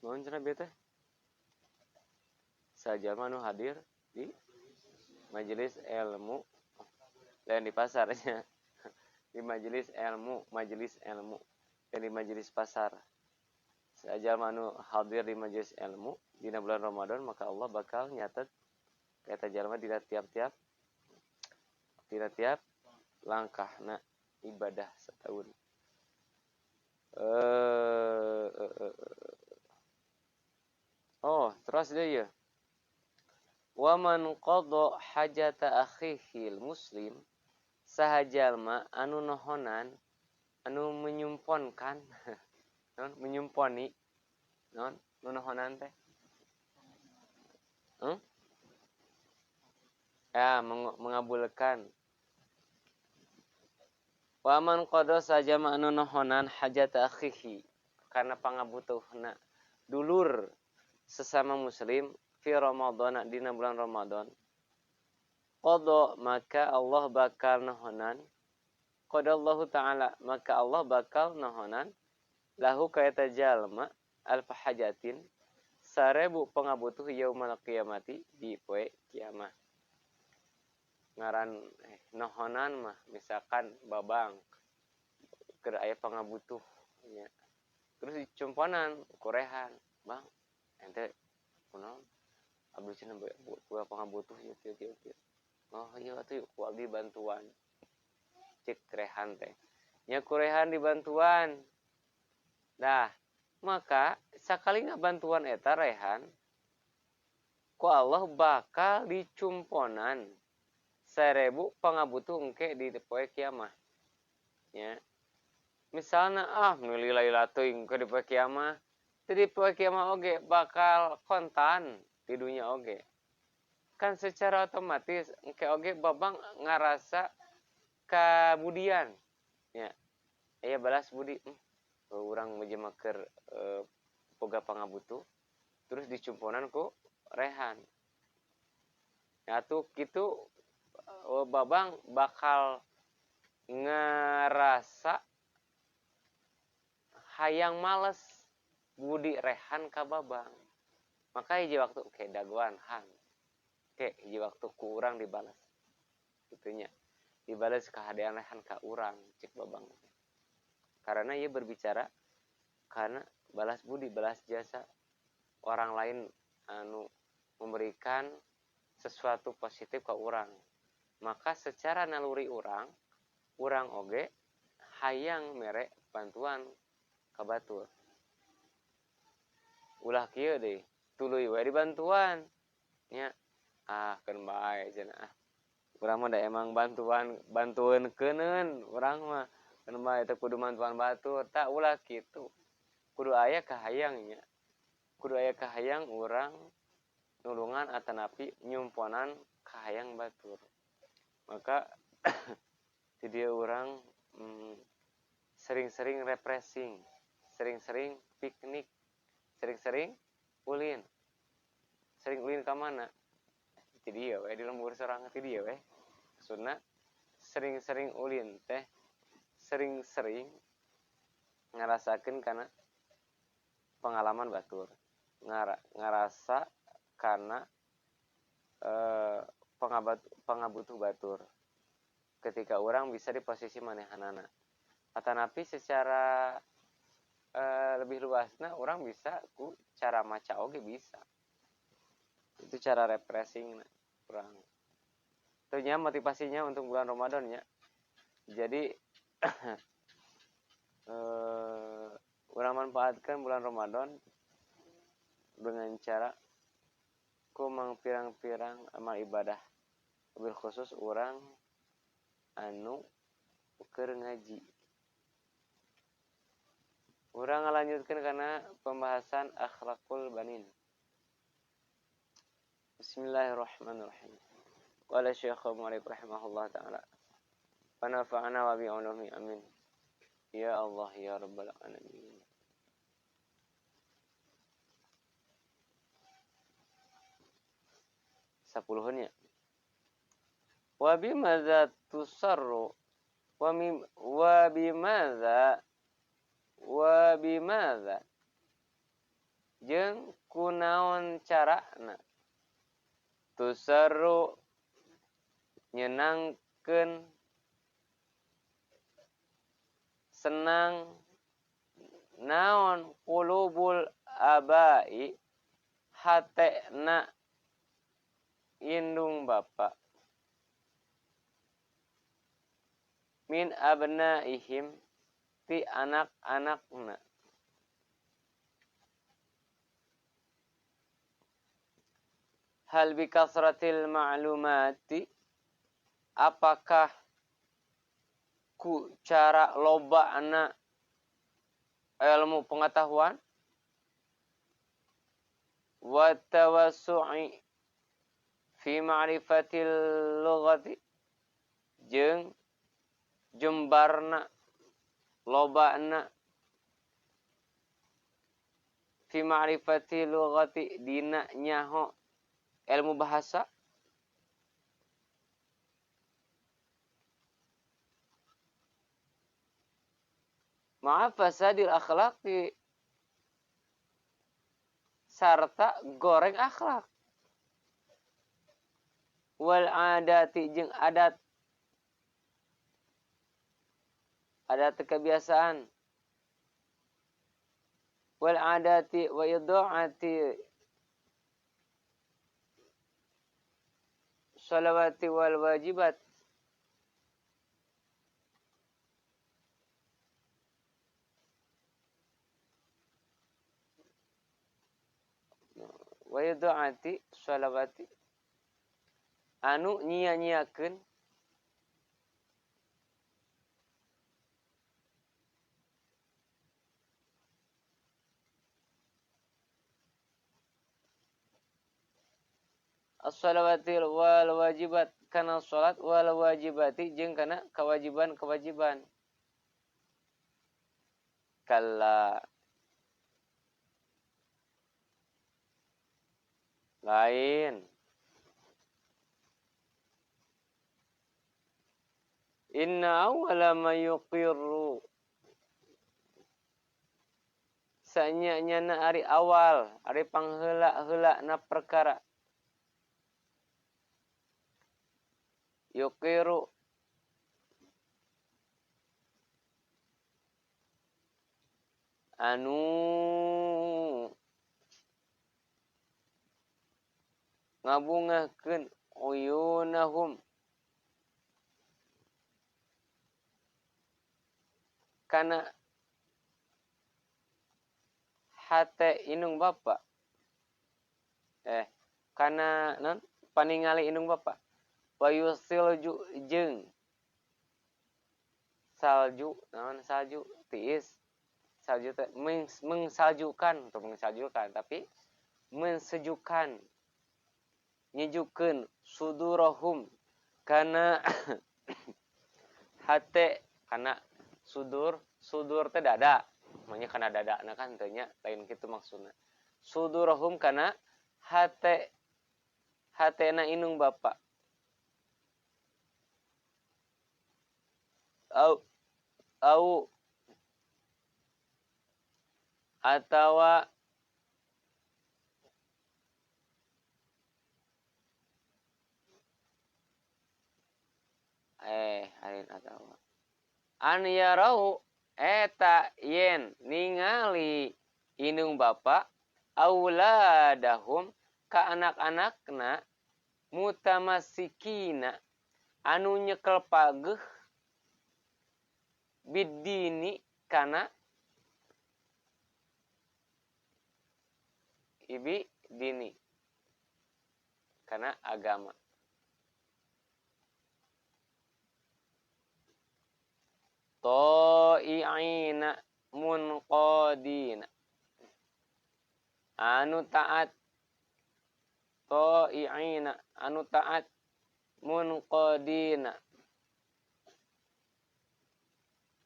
Naon cenah bieu teh? Sajalma nu hadir di majelis ilmu, lain di pasarnya. Di majelis ilmu, majelis ilmu, dan di majelis pasar. Sajalma nu hadir di majelis ilmu dina bulan Ramadan, maka Allah bakal nyatet ka eta jalma dina tiap-tiap, dina tiap langkahna ibadah setahun. Oh, terus dia ya. Wa man qada hajata akhihil muslim, saha jalma anu nohonan, anu menyumponkan, non, menyumponi, non, nu nohonan teh. Ya, mengabulkan. Wa man qada saha jalma anu nohonan hajata akhihi, karena pangabutuhna dulur sesama muslim fi Ramadhan, dina bulan Ramadan. Qada, maka Allah bakal nohonan. Qadallahu ta'ala, maka Allah bakal nohonan lahu ka eta jalma alf hajatin, 1000 pangabutuh yaumal qiyamati, di poe kiamah. Ngaran nohonan mah misalkan babang keur aya pangabutuh nya. Terus dicumponan kurehan, Bang, ente kunaon? Abdi cenah boga pangabutuh ieu kieu kieu kieu. Oh iya atuh ku abdi bantuan. Cek rehan teh. Nya kurehan dibantuan. Dah, maka sakali ngabantuan eta rehan ku Allah bakal dicumponan 1000 pangabutuh engke di poe kiamah. Ya. Misalna nu lila-lila teuing ke di poe kiamah, teu di poe kiamah oge bakal kontan di dunya oge. Kan secara otomatis engke oge babang ngarasa kabudian. Ya. Aya balas budi, urang mah keur boga pangabutuh terus dicumponan ku rehan. Ya atuh kitu babang bakal ngerasa hayang males budi rehan ka babang. Maka hiji waktu ke dagoan han. Ke hiji waktu ku urang dibalas. Gitunya. Dibalas kahadean rehan ka urang cek babang. Karena ia berbicara karena balas budi, balas jasa orang lain anu memberikan sesuatu positif ke urang. Maka secara naluri urang, urang oge hayang mere bantuan ka batur. Ulah kieu deui, tuluy we dibantuan. Nya, keun bae cenah. Urang mah da emang bantuan, bantueun keuneun urang mah. Keun bae teh kudu bantuan batur, tak ulah kitu. Kudu aya kahayang nya. Kudu aya kahayang urang nulungan atanapi nyumponan kahayang batur. Maka di dia urang, sering-sering refreshing, sering-sering piknik, sering-sering ulin. Sering ulin ka mana? Di dia we, di lembur sorang di dia we. Maksudna sering-sering ulin teh sering-sering ngarasakeun kana pengalaman batur. Ngarasa kana pangabutuh batur. Ketika orang bisa di posisi manehanana. Atanapi secara lebih luasna orang bisa ku cara maca oge bisa. Itu cara refreshing orang. Tentunya motivasinya untuk bulan Ramadan ya. Jadi orang manfaatkan bulan Ramadan dengan cara ku mangpirang-pirang amal ibadah. Lebih khusus orang anu keur ngaji. Urang ngalanjutkeun kana pembahasan akhlakul banin. Bismillahirrahmanirrahim. Qala Syekh Malik rahimahullah taala. Wa nafa'ana wa bi ulumi amin. Ya Allah ya Rabbal alamin. Sapuluhnya. Wa bimadza tusarru wa mim wa bimadza wa bimadza Jeung kunaon carana tuseru nyenangkeun senang naon qulubul abai hatena indung bapa min abnaihim ti anak-anakna. Hal bi kasratil ma'lumati, apakah ku cara lobana ilmu pengetahuan, wa tawassu'i fi ma'rifatil lughati, jeung jembarna lobana fi ma'rifati lughati dina nyaho ilmu bahasa, ma'a fasadil akhlaqi sarta goreng akhlak, wal adati jeung adat, adat kebiasaan, wal adati wa idha'ati shalawati wal wajibat, wa idha'ati shalawati anu nyia-nyiakeun as-salawati wal wajibat kana salat wal wajibati jeung kana kewajiban-kewajiban. Kalla lain inna awwala ma yuqirru sanya-nyana ari awal ari pangheula-heula na perkara yuqiru anu ngabungahkeun uyunahum kana hate indung bapa, kana non paningali indung bapa, wa yusilju jeung salju, naon salju tiis, salju teh mengsaljukan atau mengsaljukan tapi mensejukan, nyejukeun sudurahum kana hate, kana sudur, sudur teh dada, makanya kana dada na kan teh nya lain kitu maksudna. Sudurahum kana hate, hatena indung bapa. Au au atawa harin atawa an yarau eta yen ningali indung bapa auladahum ka anak-anakna mutamassikina anu nyekel pageuh bidini kana ibi dini kana agama. Ta'iina munqadina anu taat, ta'iina anu taat, munqadina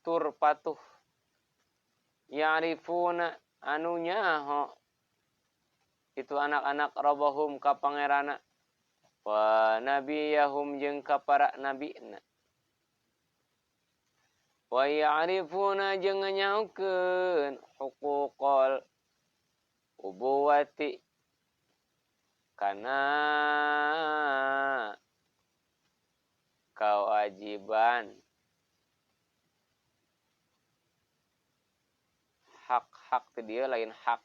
tur patuh, ya'rifuna anu nyaho itu anak-anak robahum ka pangerana wa nabiyahum jeung ka para nabina, wa ya'rifuna jeung nyahokeun huquqal Ubuwati kana kewajiban hak-hak dia lain hak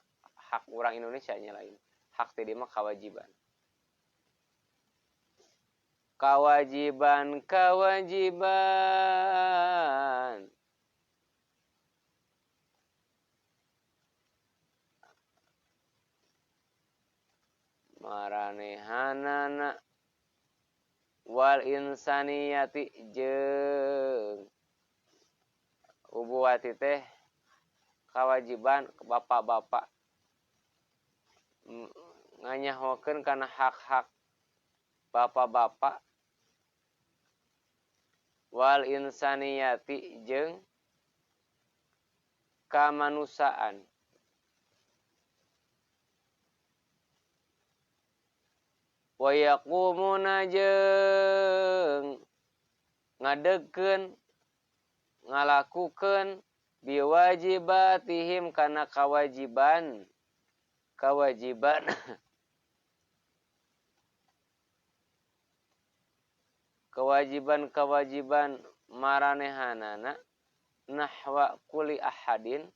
hak orang Indonesia nya lain hak dia mah kewajiban kewajiban kewajiban maranehanana wal insaniyati jeung ubuwati teh kewajiban bapak-bapak nganyahokeun kana hak-hak bapak-bapak wal insaniyati jeung kamanusiaan wa yaqumuna jeung ngadegkeun ngalakukeun biwajibatihim kana kewajiban kewajiban kewajiban-kewajiban maranehanana nahwa kuli ahadin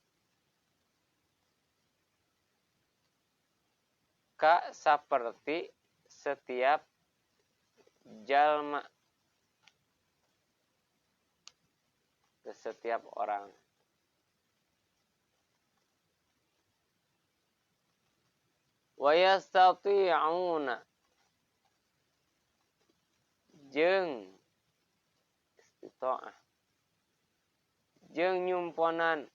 ka saperti setiap jalma, setiap orang. Wa yastati'una jeung istita'ah jeung nyumponan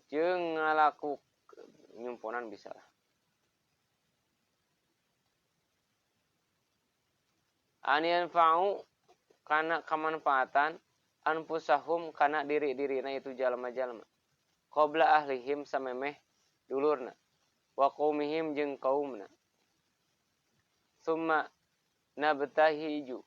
jeung ngalaku nyumponan bisa lah. An yanfa'u kana kamanfaatan anfusahum kana diri-dirina itu jalma-jalma qabla ahlihim samemeh dulurna wa qaumihim jeung kaumna summa nabtahiju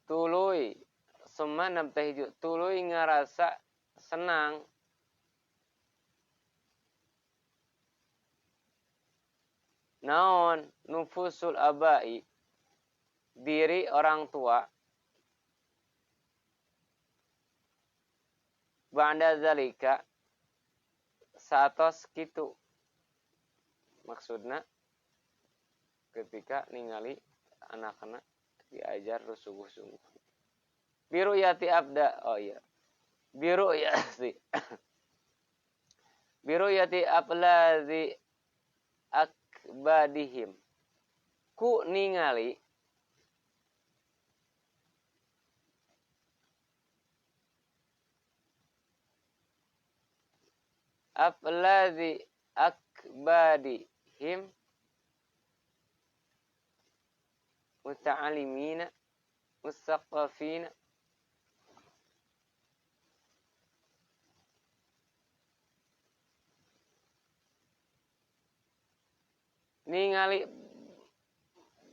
tuluy summa nabtahiju tuluy ngarasa senang naon nufusul abai diri orang tua ba'da zalika saatos kitu maksudna ketika ningali anak-anak diajar terus sungguh-sungguh biru yati abda oh iya biru yati biru yati ablazi akbadihim ku ningali ablazi akbadihim muta'alimina musaqqafina ningali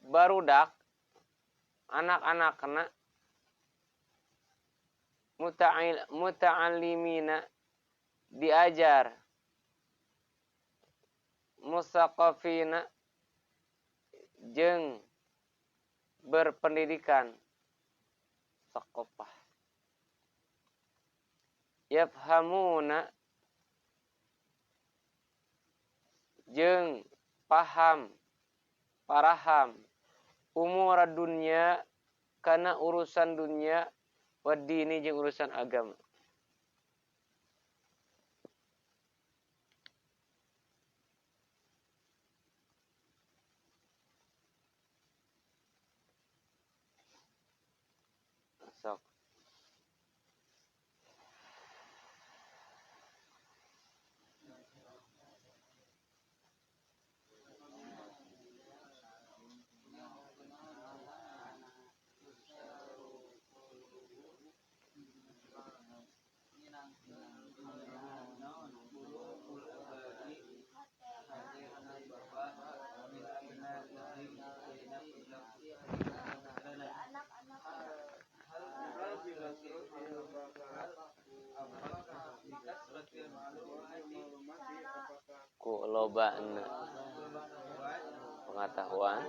barudak anak-anakna muta'allimina diajar musaqqafina jeung berpendidikan saqafah yafhamuna jeung paham paraham umur dunia kana urusan dunia wa dini jeung urusan agama. Sok. Lobana pengetahuan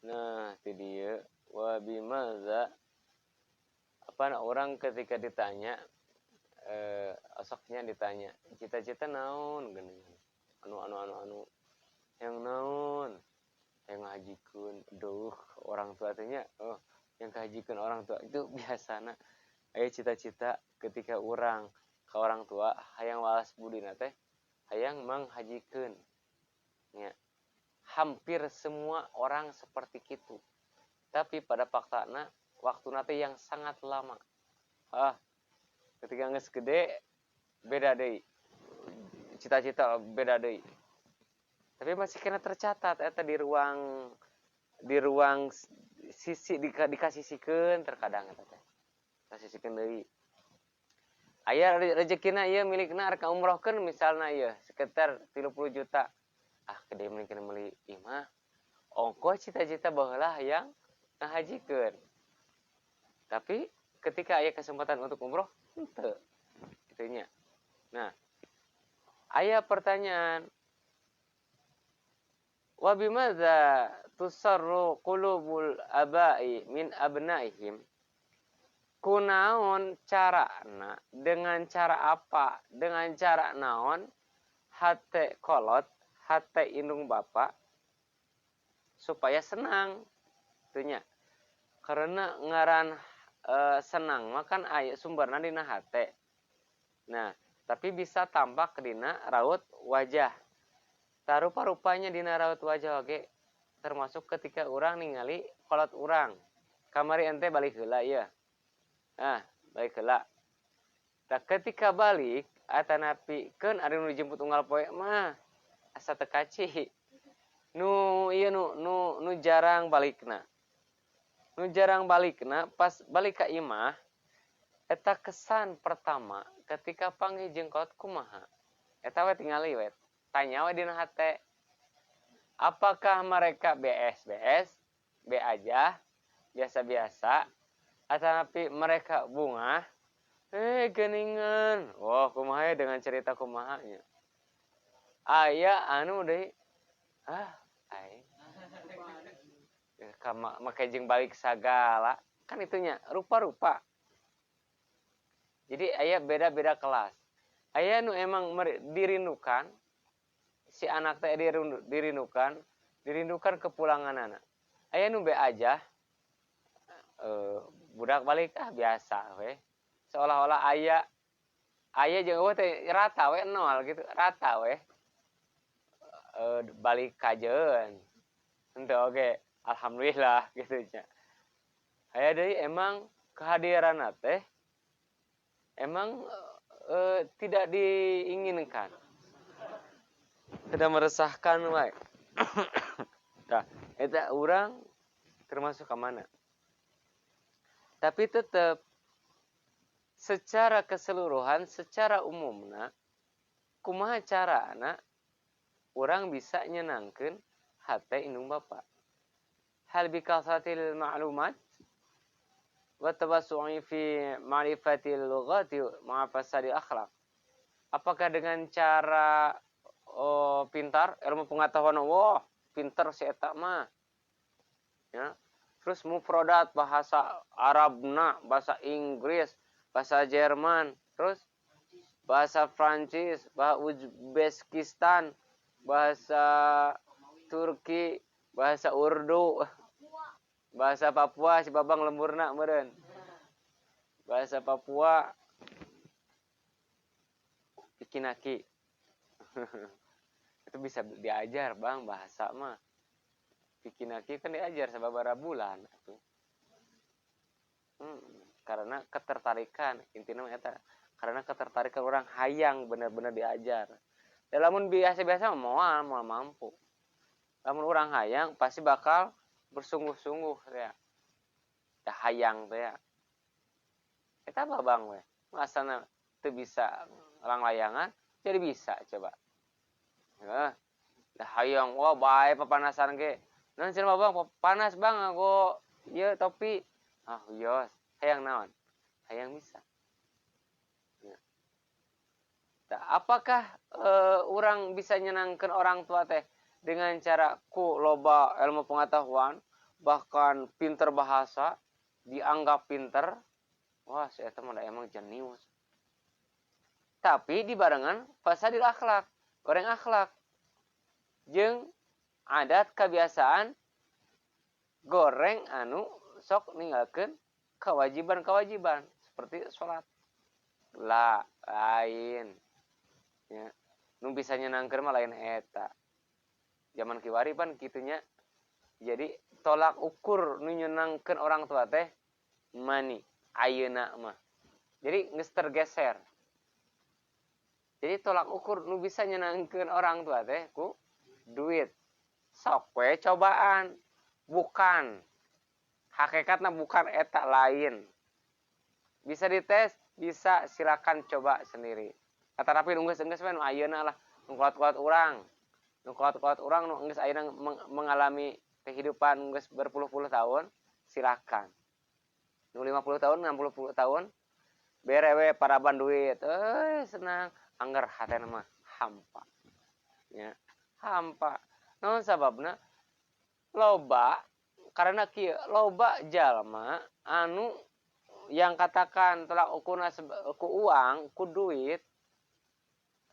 Nah, itu dia. Wa bimaza, apa orang ketika ditanya osoknya ditanya cita-cita naon gini, anu anu anu anu yang naon yang ngajikeun, duh orang tua tanya, oh yang ngajikeun orang tua itu biasana aya cita-cita ketika orang ke orang tua hayang walas budina teh hayang manghajikeun nya. Hampir semua orang seperti itu. Tapi pada faktana waktu nanti yang sangat lama. Ah, ketika geus gede beda deui. Cita-cita beda deui. Tapi masih kena tercatat eta di ruang sisi dikasihkeun terkadang eta teh. Kasihkeun deui. Aya rezekina ieu milikna arek umrohkeun misalna ieu sekitar 30 juta. Ah, gede mending meuli imah. Ongkoh cita-cita baheula hayang ngahajikeun. Tapi ketika aya kesempatan untuk umroh, henteu. Itunya. Nah, aya pertanyaan. Wa bimadza tusarru qulubul abai min abnaihim? Kunaon carana, dengan cara apa? Dengan cara naon hate kolot, hate indung bapak supaya senang itunya. Karena ngaran senang makan aya sumberna dina hate. Nah, tapi bisa tampak dina raut wajah. Tarupa-rupanya dina raut wajah oge termasuk ketika urang ningali kolot urang. Kamari ente balik heula ieu. Nah, balik heula. Tah ketika balik atanapi keun ari nu dijemput unggal poe mah asa teu kaci. Nu ieu nu jarang balikna. Nu jarang balikna pas balik ka imah Eta kesan pertama ketika panggih jeung kolot kumaha? Eta we tingali we. Tanya we dina hate. Apakah mereka BS BS, B aja, biasa-biasa, atau tapi mereka bunga, geningan, wah kumaha ya dengan cerita kumahanya. Aya anu deui, ah aing kama make jeung balik sagala, kan itunya rupa-rupa. Jadi aya beda-beda kelas. Aya nu emang dirindukan, si anak teh dirindukan, dirindukan kepulangan anak. Aya nu be aja, budak balik ah biasa we. Seolah-olah aya aya jeung eueuh teh rata we, nol gitu, rata we. Balik kajeun. Henteu oge, alhamdulillah gitu nya. Aya deui emang kehadiran teh emang tidak diinginkan. Tidak meresahkan wae. Tah, eta urang termasuk ke mana? Tapi tetap secara keseluruhan, secara umumna, kumaha carana urang bisa nyenangkeun hate indung bapa? Hal bikasratil ma'lumat wa tawassu'i fi ma'rifatil lughati ma'a fasadi akhlak. Apakah dengan cara pintar, ilmu pengetahuan, wah, pintar si eta mah. Ya. Terus mufrodat bahasa Arabna, bahasa Inggris, bahasa Jerman, terus bahasa Prancis, bahasa Uzbekistan, bahasa Turki, bahasa Urdu, bahasa Papua, si Babang lemburna meureun. Bahasa Papua Pikinaki. Itu bisa diajar, Bang, bahasa mah. Pikinaki kan diajar sababaraha bulan atuh. Karena ketertarikan, intinya mah eta. Karena ketertarikan orang hayang bener-bener diajar. Dan lamun biasa-biasa mah moal, moal mampu. Lamun urang hayang pasti bakal bersungguh-sungguh ya. Da hayang teh ya. Eta Babang we. Masana teu bisa langlayangan jadi bisa coba. Heh. Da hayang wah bae papanasan ge. Naon cenah Babang, panas Bang aku ieu topi. Ah yos, hayang naon? Hayang bisa. Ya. Tah, apakah urang bisa nyenangkeun orang tua teh dengan cara ku loba ilmu pengetahuan, bahkan pinter bahasa, dianggap pinter, wah si eta mah emang jenius. Tapi dibarengan fasadil akhlak, goreng akhlak. Jeung adat kebiasaan goreng anu sok ninggalkeun kewajiban-kewajiban seperti sholat. Lah, lain. Ya. Nu bisa nyenangkeun mah lain eta. Zaman kiwari pan kitunya. Jadi tolak ukur nu nyenangkeun orang tua teh money ayeuna mah. Jadi geus tergeser. Jadi tolak ukur nu bisa nyenangkeun orang tua teh ku duit. Sok we cobaan. Bukan. Hakikatna bukan eta, lain. Bisa dites, bisa, silakan coba sendiri. Kata tapi nu geus-geus we nu ayeuna lah, nu kuat-kuat urang. Nu kuat-kuat urang nu geus ayeuna mengalami kehidupan geus berpuluh-puluh tahun, silakan. Nu 50 tahun, 60 tahun, bere we paraban duit, senang, angger hatena mah hampa. Ya, hampa. Naon sababna? Loba karena kieu, loba jalma anu yang katakan tolak ukurna ku uang, ku duit,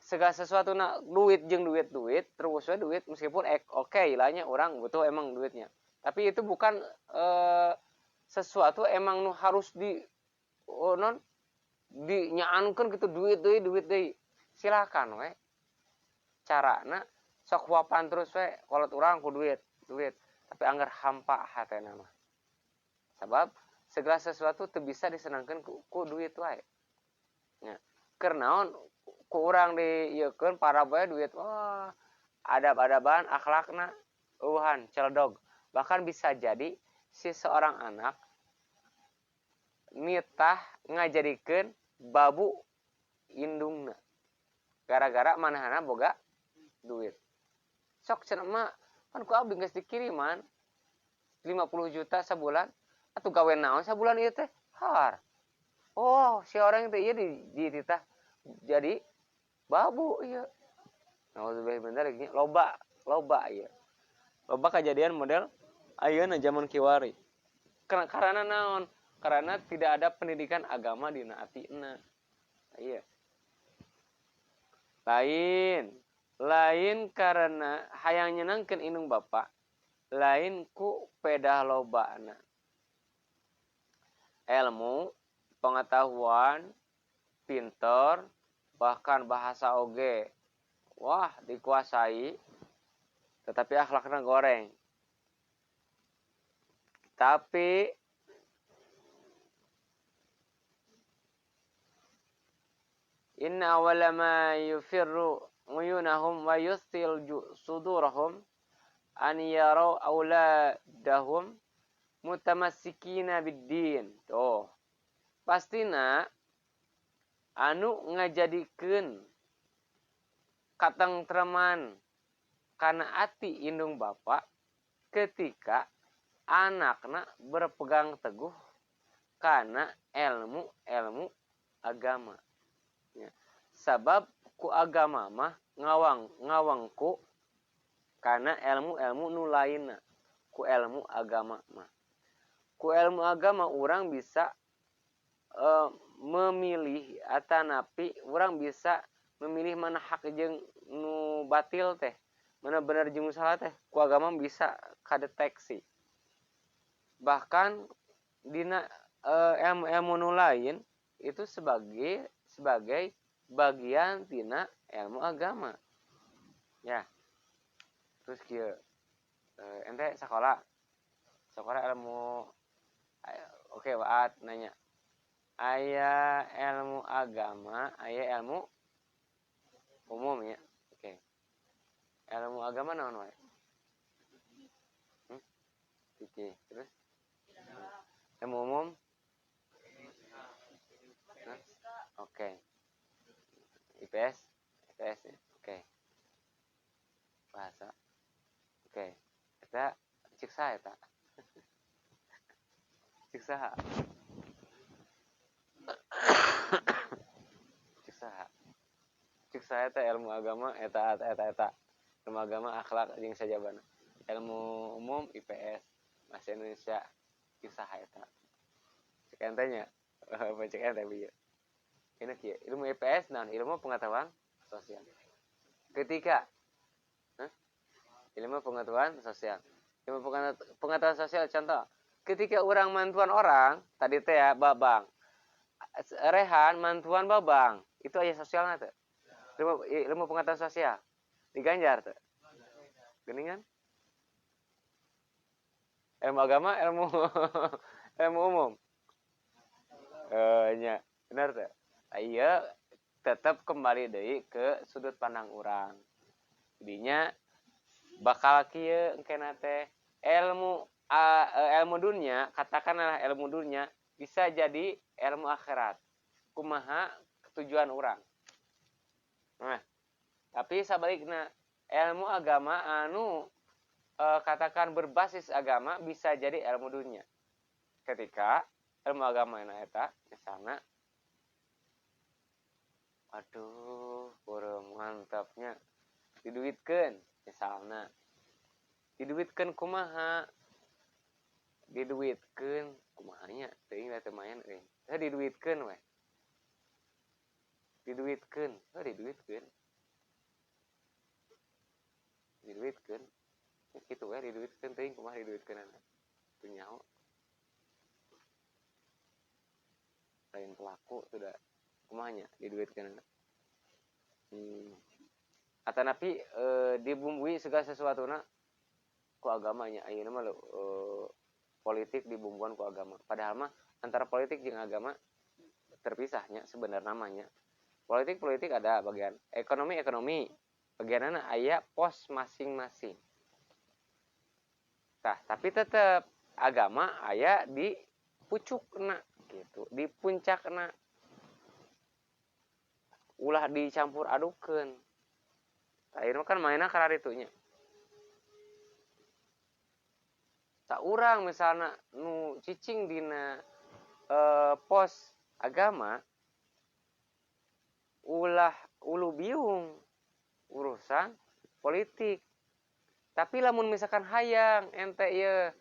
segala sesuatu na duit jeung duit duit terus we duit, meskipun oke okay, lahnya orang butuh emang duitnya, tapi itu bukan sesuatu emang nu harus di oh, non dinyaankeun gitu, duit deui, duit deui. Silakan we carana sok huapan terus we kolot urang ku duit duit, tapi anggar hampa hatena mah, sebab segala sesuatu teu bisa disenangkeun ku duit wae nya. Keur naon ku urang diieukeun para bae duit, wah adab-adaban akhlakna eueuhan celedog. Bahkan bisa jadi si seorang anak nitah ngajadikeun babu indungna gara-gara manehna boga duit. Sok cenah mah pan ku abdi geus dikiriman 50 juta sabulan atuh gawe naon sabulan ieu teh har. Oh, si orang teh ieu dititah jadi babu ieu. Nauzubillah min dzalik, loba loba ieu. Loba kejadian model ayeuna zaman kiwari. Karena naon? Karena tidak ada pendidikan agama dina atina. Iya. Lain karena hayang nyenangkeun indung bapa, lain ku pedah lobana. Ilmu, pengetahuan, pinter, bahkan bahasa oge, wah dikuasai, tetapi akhlaknya goreng. Tapi inna awwala ma yufirru uyunahum wa yustilju sudurahum an yarau auladahum mutamassikina biddin. Tuh. Pastina anu ngajadikeun katengtreman kana ati indung bapa ketika anakna berpegang teguh kana ilmu-ilmu agama. Ya. Sabab ku agama mah ngawangku kana ilmu-ilmu nu lainna, ku ilmu agama mah. Ku ilmu agama orang bisa memilih atanapi orang bisa memilih mana hak jeung nu batil teh, mana bener jeung salah teh, ku agama bisa kadeteksi. Bahkan dina ilmu-ilmu nu lain itu sebagai bagian tina ilmu agama. Ya. Terus kieu ente sekolah ilmu, oke, waat nanya. Aya ilmu agama, aya ilmu umum ya. Oke. Ilmu agama naon wae? Fikih. Terus ilmu umum? Hah? Oke. IPS, IPS ya. Oke. Bahasa. Oke. Eta cek saha eta? Cek saha? Cek saha? Cek saha eta ilmu agama eta eta. Ilmu agama akhlak jeung sajabana. Ilmu umum IPS, bahasa Indonesia cek saha eta? Cek ente nya? Apa cek ente bieu? Ini kieu, ilmu IPS naon? Ilmu pengetahuan sosial. Ketika ilmu pengetahuan sosial. Ilmu pengetahuan sosial contoh, ketika orang mantuan orang, tadi teh ya babang. Rehan mantuan babang, itu aya sosialna teh. Ilmu pengetahuan sosial diganjar teh. Geuningan? Ilmu agama, ilmu ilmu umum. Nya, bener teh. Iya, tetap kembali deui ke sudut pandang urang. Jadinya bakal kieu engkena teh ilmu ilmu dunia, katakanlah ilmu dunia bisa jadi ilmu akhirat. Kumaha tujuan urang. Nah, tapi sabalikna ilmu agama anu katakan berbasis agama bisa jadi ilmu dunia. Ketika ilmu agama eta misalnya, aduh, kurang mantapnya diduitkeun misalnya. Diduitkeun kumaha? Diduitkeun kumahanya? Teuing da teu maen euy. Teh diduitkeun we. Diduitkeun, heuh diduitkeun. Diduitkeun. Kitu we diduitkeun teuing kumaha diduitkeunana. Teu nyaho. Lain pelaku sudah kumahanya diduitkeunana. Atanapi dibumbui segala sesuatuna ku agamanya. Ayeuna mah politik dibumbuan ku agama. Padahal mah antara politik jeung agama terpisahnya sebenarnya namanya. Politik ada bagian, ekonomi bagianana aya pos masing-masing. Tah, tapi tetep agama aya di pucukna Gitu di puncakna ulah dicampur adukeun. Tah ieu kan mainna kararitu nya. Tak urang misalna nu cicing dina pos agama ulah ulu biung urusan politik. Tapi lamun misalkan hayang ente ieu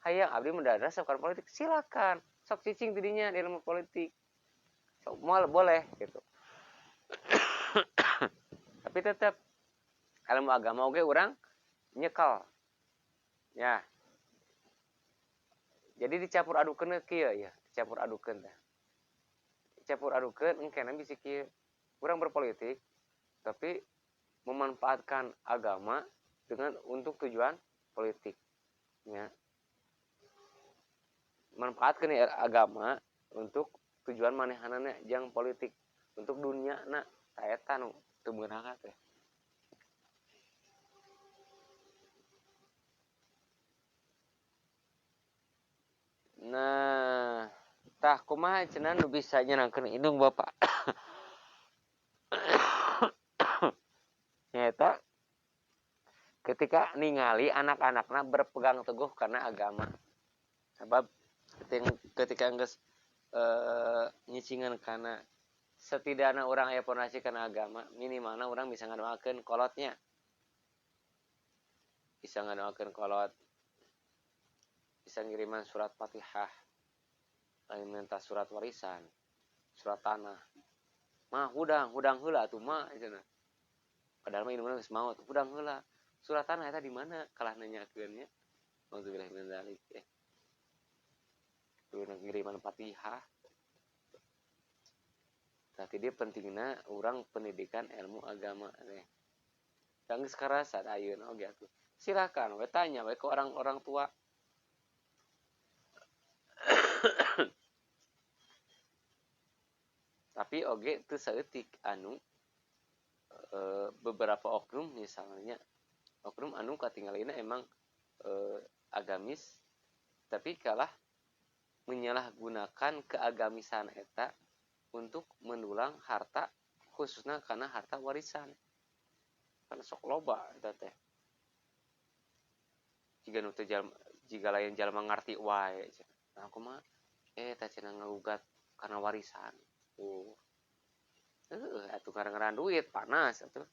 hayang abdi mendadak sok politik, silakan sok cicing tidinya di ilmu politik, sok moal boleh gitu. Tapi tetap ilmu agama oge urang nyekel ya. Jadi dicampur adukeun kieu ya, dicampur adukeun teh. Dicampur adukeun engkena bisi kieu. Urang berpolitik tapi memanfaatkan agama dengan untuk tujuan politik ya. Manfaatkan agama untuk tujuan manehanana jang politik, untuk dunia na eta nu teu meunang teh. Nah, tah kumaha cenah nu bisa nyenangkeun indung bapak. Nyata ketika ningali anak-anakna berpegang teguh karena agama. Sebab ketika geus nyicingan kana setidakna urang aya pondasi kana agama, minimalna urang bisa ngadoakeun kolotnya. Bisa ngadoakeun kolot. Bisa ngiriman surat Fatihah, lain minta surat warisan, surat tanah. Mah hudang heula atuh mah cenah. Padahal mah indungna geus maot, hudang heula. Surat tanah eta di mana? Kalah nanyakeun nya. Auzubillahi min dzalik. Kudu ngiriman Fatihah. Tapi dia pentingna urang pendidikan ilmu agama teh. Da geus karasa ayeuna oge atuh. Silakan we tanya we ke orang-orang tua. Tapi oge teu saeutik anu beberapa oknum misalnya oknum anu katingalina emang agamis tapi kalah menyalahgunakan keagamisan eta untuk mendulang harta, khususnya karena harta warisan. Kan sok loba eta teh. Jiga nu teu jalma, jiga lain jalma ngarti wae cenah. Nah kumaha eta cenah ngagugat karena warisan. Atuh ngaran-ngaran duit panas atuh.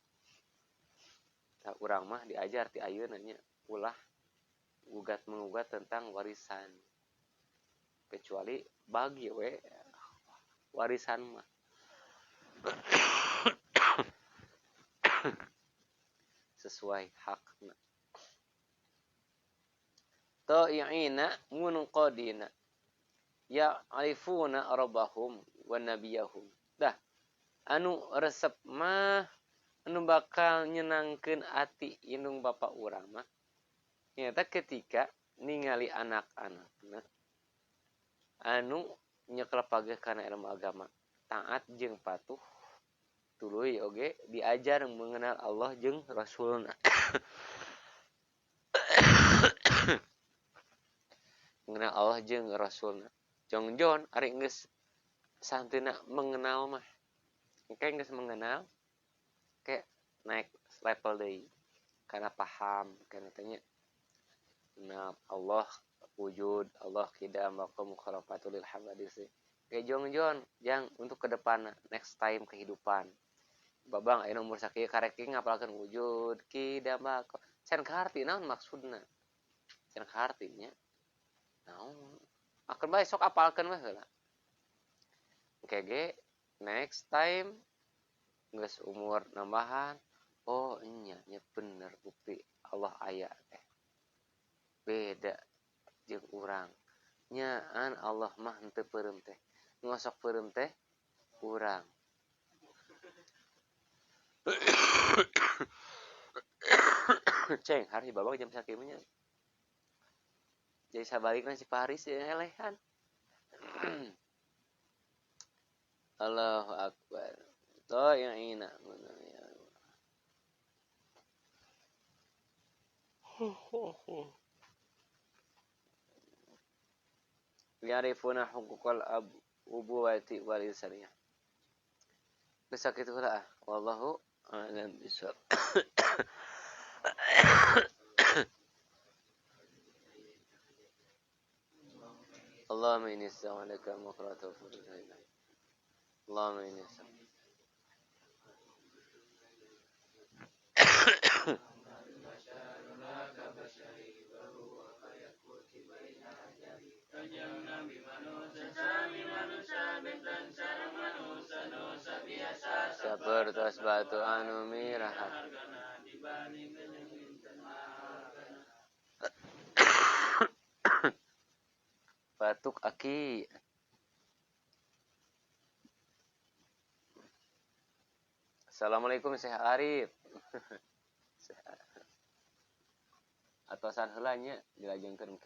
Tah urang mah diajar ti ayeuna nya ulah gugat mengugat tentang warisan. Kecuali bagi we warisan mah. Sesuai hakna. Ta'i'ina munqadina ya'rifuna rabbahum wa nabiyahum. Dah anu resep mah anu bakal nyenangkeun ati indung bapak urang mah nyata ketika ningali anak-anakna anu nyekel pageh kana ilmu agama, taat jeung patuh, tuluy oge diajar mengenal Allah jeung Rasulna. Mengenal Allah jeung Rasulna. Jongjon ari geus santeuna mengenal mah. Engke geus mengenal ke naik level deui karena paham kana teh nya. Nah, Allah wujud, Allah qidam wa mukhalafatul lil hawadis. Ke jongjon jang untuk ke depan next time kehidupan. Babang ayeuna umur sakieu karek ngapalkeun wujud qidam wa can kaharti naon maksudna. Can kaharti nya. Naon? Akeun bae sok apalkeun we heula. Engke ge next time geus umur nambahan, oh nya nya bener bukti Allah aya teh. Beda jeung urang. Nyaan Allah mah henteu peureum teh. Nu sok peureum teh urang. Ceng, hari babak jam sakieu nya. Jadi sabalikna si Paris elehan. Allahu akbar. Ta'i'ina. Yarifuna huquqal ab ubuwati wal insaniyah. Geus sakitu heula ah. Wallahu a'lam bishawab. Allahumma inni asta'uduka maqratu furujina. Allahumma inni sapertos batu anu miraha. Batuk aki. Assalamualaikum Syekh Arif. Atosan heula nya dilajengkeun.